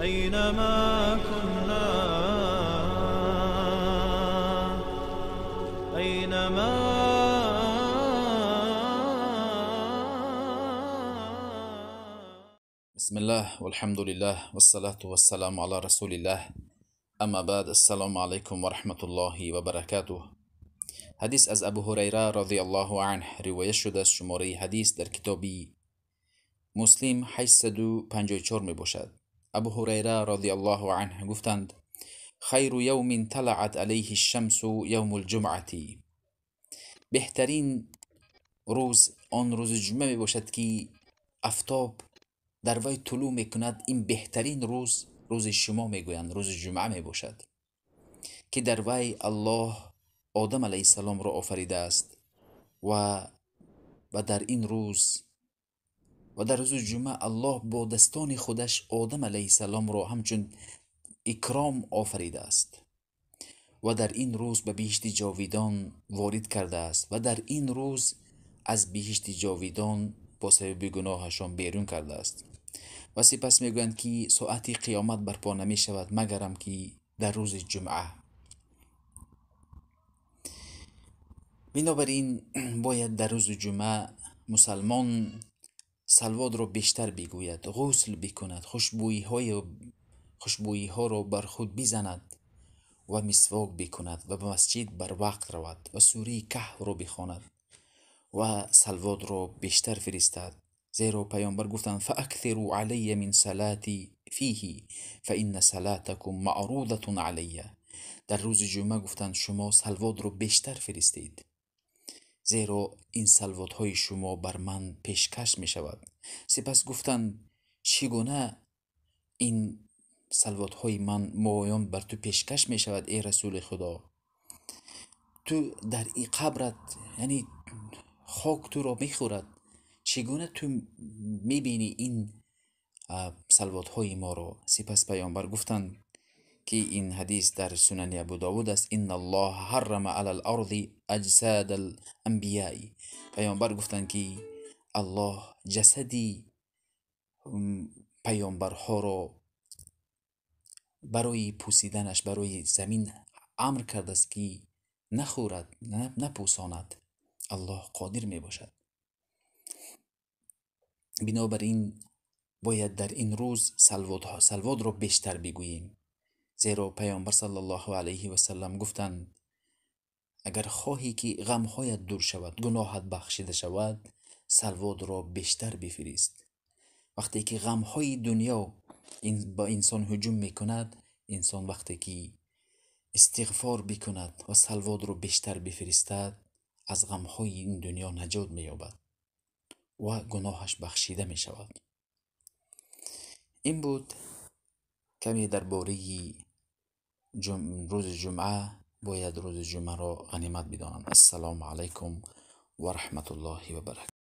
أينما كنا، أينما. بسم الله والحمد لله والصلاة والسلام على رسول الله، اما بعد، السلام علیکم و رحمت الله و برکاته. حدیث از ابو هریره رضی الله عنه روایت شده است. شماره حدیث در کتابی مسلم 854 می باشد. ابو هریره رضی الله عنه گفتند: خیر یوم طلعت علیه الشمس یوم الجمعه. بهترین روز آن روز جمعه می باشد که افتاب در وی طلوع میکند. این بهترین روز، روز شما میگویند روز جمعه می باشد که در وی الله آدم علیه السلام را آفریده است و در این روز و در روز جمعه الله با دستان خودش آدم علیه السلام را همچون اکرام آفریده است و در این روز به بهشت جاویدان وارد کرده است و در این روز از بهشت جاویدان با سبب گناهشان بیرون کرده است. و سپس میگویند که ساعت قیامت برپا نمی شود مگرم که در روز جمعه. بنابراین باید در روز جمعه مسلمان صلوات را بیشتر بگوید، غسل بکند، خوشبویی ها را بر خود بزند و مسواک بکند و به مسجد بر وقت رود و سوره کهف را بخواند و صلوات را بیشتر فرستد. زیرا پیامبر گفتند: فاکثروا علی من صلاتی فیه فان صلاتکم معروضه علی. در روز جمعه گفتند شما صلوات را بیشتر فرستید، زیرا این صلوات های شما بر من پیشکش می شود. سپس گفتند: چگونه این صلوات های من مویان بر تو پیشکش می شود ای رسول خدا؟ تو در این قبرت، یعنی خاک تو را می خورد، چگونه تو می بینی این صلوات های ما را؟ سپس پیامبر گفتند که این حدیث در سنن ابو داود است: ان الله حرم علی الارض اجساد الانبیاء. پیامبر گفتند که الله جسدی پیامبرها را برای پوسیدنش برای زمین امر کرده است که نخورد، نپوساند. الله قادر می باشد. بنابراین باید در این روز صلوات را بیشتر بگوییم، زیرا پیامبر صلی الله علیه و سلم گفتند: اگر خواهی که غمهایت دور شود، گناهت بخشیده شود، صلوات را بیشتر بفرست. وقتی که غمهای دنیا با انسان هجوم میکند، انسان وقتی که استغفار بکند و صلوات را بیشتر بفرستد، از غمهای این دنیا نجات مییابد و گناهش بخشیده میشود. این بود کمی درباره روز جمعه. باید روز جمعه را غنیمت بدانند. السلام علیکم و رحمت الله و برکاته.